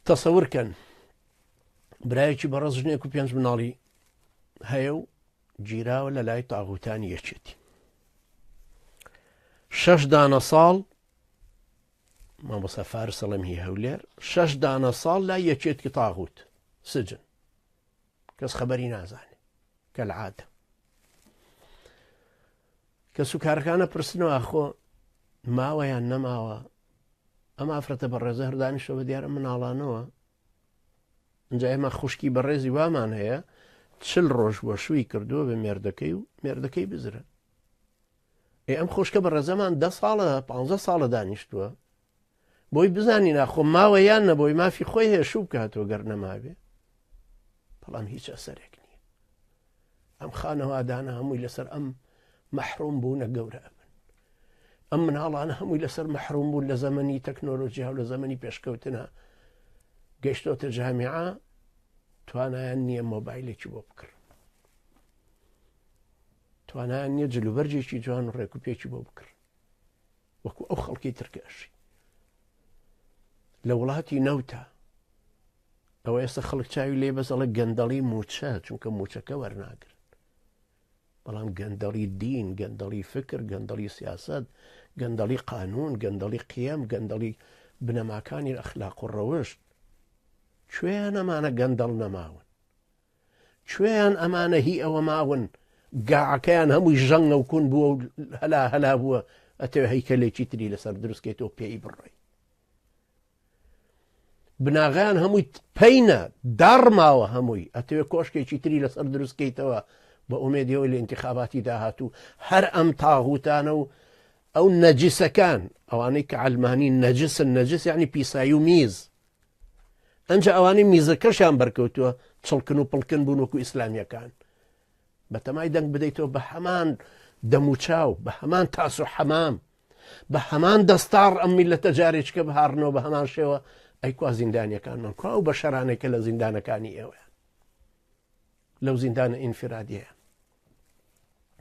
تەسەور کەن برایەکی بەڕێز ژنێک و پێنج مناڵی هەیە و گیراوە لە لای تاغوتانی یەکێتی شەش دانە ساڵ مامۆسا فارس ئەڵێم هی هەولێر شەش دانە ساڵ لای یەکێتی تاغوت سجن کەس خەبەری نازانێ کەلعادە کە سوکارەکانە پرسنەوە خۆ ماوە یان نەماوە ئەم ئافرەتە بەڕێزە هەر دانیشتوە بە دیارە مناڵانەوە ئینجا ئێمە خوشکی بەڕێزی وامان هەیە چل ڕۆژ بۆ شووی کردووە بە مێردەکەی و مێردەکەی بزرە ئێ ئەم خوشکە بەڕێزەمان دە ساڵە پ ساڵە دانیشتووە بۆی بزانی ناخۆ ماوە یان نە بۆی مافی خۆی هەیە شوو بکاتەوە گەر نەمابێ بەڵام هیچ ئەسەرێک نییە ئەم خانەوادانە هەمووی لەسەر ئەم مەحروم بوونە گەورە ئەبن ئەم مناڵانە هەمووی لەسەر مەحروم بوون لە زەمەنی تەکنۆلۆژیا و لە زەمەنی پێشکەوتنە گەشتۆتە جامیعە توانایان نییە مۆبایلێکی بۆ بکڕن توانایان نییە جلوبەرجێکی جوان و ڕێکوپێکی بۆ بکڕن وەکو ئەو خەڵکی ترکە ئەژی لە وڵاتی نەوتە ئەوە ئێستا خەڵک چاوی لێ بەزەڵە گەندەڵی موچە چونکە موچەکە وەرناگرن بەڵام گەندەڵی دین گەندەڵی فکر گەندەڵی سیاست گەندەڵی قانون گەندەڵی قیەم گەندەڵی بنەماکانی ئەخلاق و ڕەوشت کوێیان ئەمانە گەندەڵ نەماون کوێیان ئەمانە هی ئەوە ماون گاعەکەیان هەمووی ژەنگە و کون بووە و هەلا هەلا بووە ئەتەوێ هەیکەلێکی تری لەسەر دروستکەیتەوە پێی بڕۆی بناغیان هەمووی پینە داڕماوە هەمووی ئەتەوێ کۆشکێکی تری لەسەر دروستکەیتەوە بە ئومێدیەوە لە انتخاباتی داهاتوو هەر ئەم تاغوتانە و ئەو نەجسەکان ئەوانەی کە عەلمانی نەجسن نەجس یعنی پیسایی و میز ئەنجا ئەوانەی میزەکەشیان بەرکەوتووە چڵکن و پڵکن بوون وەکو ئیسلامیەکان بەتەمای دەنگ بدەیتەوە بە هەمان دەموچاو بە هەمان تاس و حەمام بە هەمان دەستاڕ ئەم میلەتە جارێککە بهارنەوە بە هەمان شێوە ئەی کوا زیندانیەکانمان کوا ئەو بەشەرانێکە لە زیندانەکانی ئێوەیان لەو زیندانە ئینفرادیەیان.